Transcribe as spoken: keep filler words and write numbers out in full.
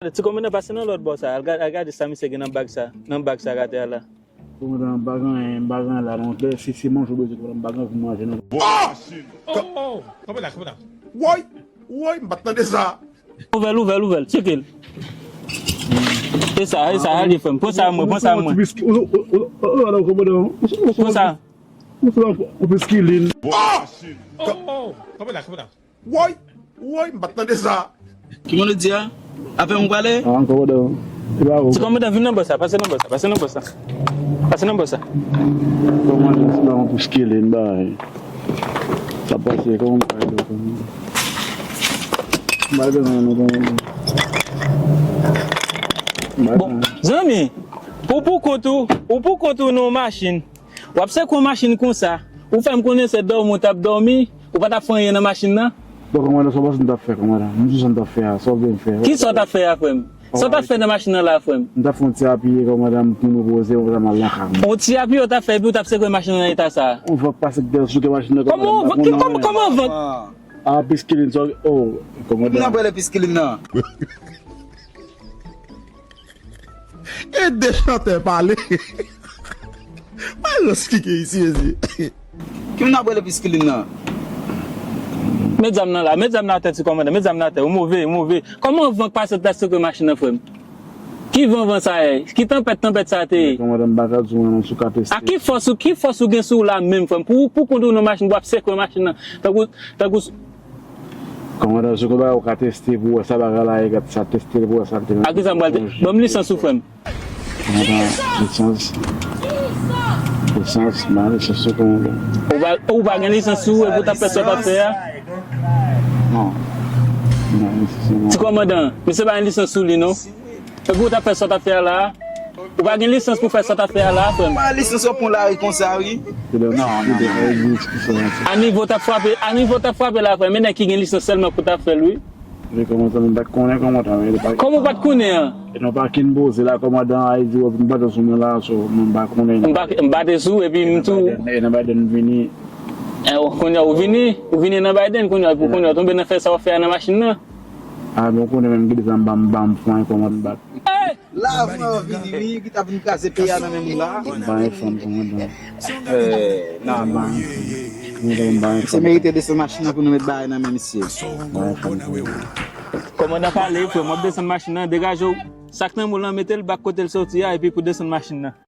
Ti kòmandan, pase nan lòt bò sa. Al ga-, al gade sa misye gen nan bag sa, nan bag sa k atè a la. Kòmandan, m pa gen anyen, m pa gen anyen la non. Lè se, se manje w bezwen, kòmandan, m pa gen anvi manje non. Oh, oh, oh. Kòmandan, kòmandan. Woy, woy, m pa t tande sa. Ouvè l, ouvè l, ouvè l, tcheke l. E sa, e sa, ale frè m. Pran sa mwen, pran sa mwen. Pran sa. Ou fè yon piskilin. Oh, oh, kòmandan, kòmandan. Woy! Woy! M pa t tande sa! Ki moun ou di a? Avè m ou pale? Ah, kòmandan. Se pa ou. Ti kòmandan, vin nan bò sa, pase nan bò sa, pase nan bò sa. Pase nan bò sa. Kòmandan, se pa yon piskilin, bay. Sa pase, kòman bay do, kòmandan? Bay do, non, non, non. Bon, zanmi, pou, pou kont ou, ou pou kont ou nan yon machin. W ap sekwe machin konsa. Ou fè m konnen se dòmi w t ap dòmi, ou pa t ap fè anyen nan machin nan. Bon, kòmandan, sa w panse m t ap fè, kòmandan? M di sa m t ap fè a, sa w vle m fè? Ki sa w t ap fè a, frè m? Sa w t ap fè nan machin nan la, frè m? M t ap fè yon ti apiye, kòmandan, m pou m repoze, m ap al nan kay mwen. Yon ti apiye w t ap fè, epi w t ap sekwe machin nan nan eta sa a? Yon van k pase k te souke machin nan, kòmandan, m pa konnen. Kòman, kòman van? Ah, piskilin, sa w, oh, kòmandan. Ki moun ap rele piskilin nan? E de chantè pale. Mwen reskike isi, mezi. Ki moun ap rele piskilin nan? Met zam nan la, met zam nan atè, ti kòmandan, met zam nan atè, ou move, ou move. Kòman van k pase w t ap sekwe machin nan, frè m? Ki van van sa ye? Ki tanpèt, tanpèt sa te ye? Kòmandan, m pa ka di w non, si w ka teste. A ki fòs ou, ki fòs ou gen sou w la menm, frè m? Pou, pou kont ou nan machin, pou w ap sekwe machin nan. Tankou, tankou Kòmandan, si w ka ba ou ka teste pou wè sa bagay la ye, gad sa, teste l pou wè sa l te nan. A ki sa m pral te-, ban m lisans ou, frè m. Kòmandan, lisans. Lisans, m pa gen lisans sou kòmandan. Ou pa, ou pa gen lisans sou ou, epi w t ap fè sa w t ap fè a? Non. M pa gen lisans sou mwen. Ti kòmandan, misye pa gen lisans sou li, non? Epi w t ap fè sa w t ap fè a la a? Ou pa gen lisans pou fè sa w t ap fè a la a, frè m? Pa lisans w ap pran lari konsa, wi. Non, non, non. A nivo w t ap frape, a nivo w t ap frape la, frè m, e nèg ki gen lisans sèlman pou t ap fè l, wi. Men kòmandan, m pa t konnen kòmandan, men li pa. Kòman w pa t konnen an? E non pa ki n poze la, kòmandan, a di w, m pa t sou mwen la, so, mwen m pa konnen. M pa, m pa te sou, epi m tou. E nan Biden, e nan Biden vini. E, kounye a, ou vini, ou vini nan Biden, kounye a, epi kounye a, w tonbe nan fè sa w ap fè a nan machin nan. A, bon, konnen menm ki desanm, ban m, ban m fon, kòmandan, bat. La, vre, w vini, wi, ki t ap vin kraze peyi a nan men moun la. M pa gen fanm, kòmandan. Eh, nan, man. Kòmandan, m pa gen fanm. Misye merite desann machin nan pou nou met bagay nan men misye. M pa gen fanm, kòmandan. Kòmandan pale, frè m, w ap desann machin nan, degaje w. Sa k nan men w lan, mete l bak kote l soti a, epi pou desann machin nan.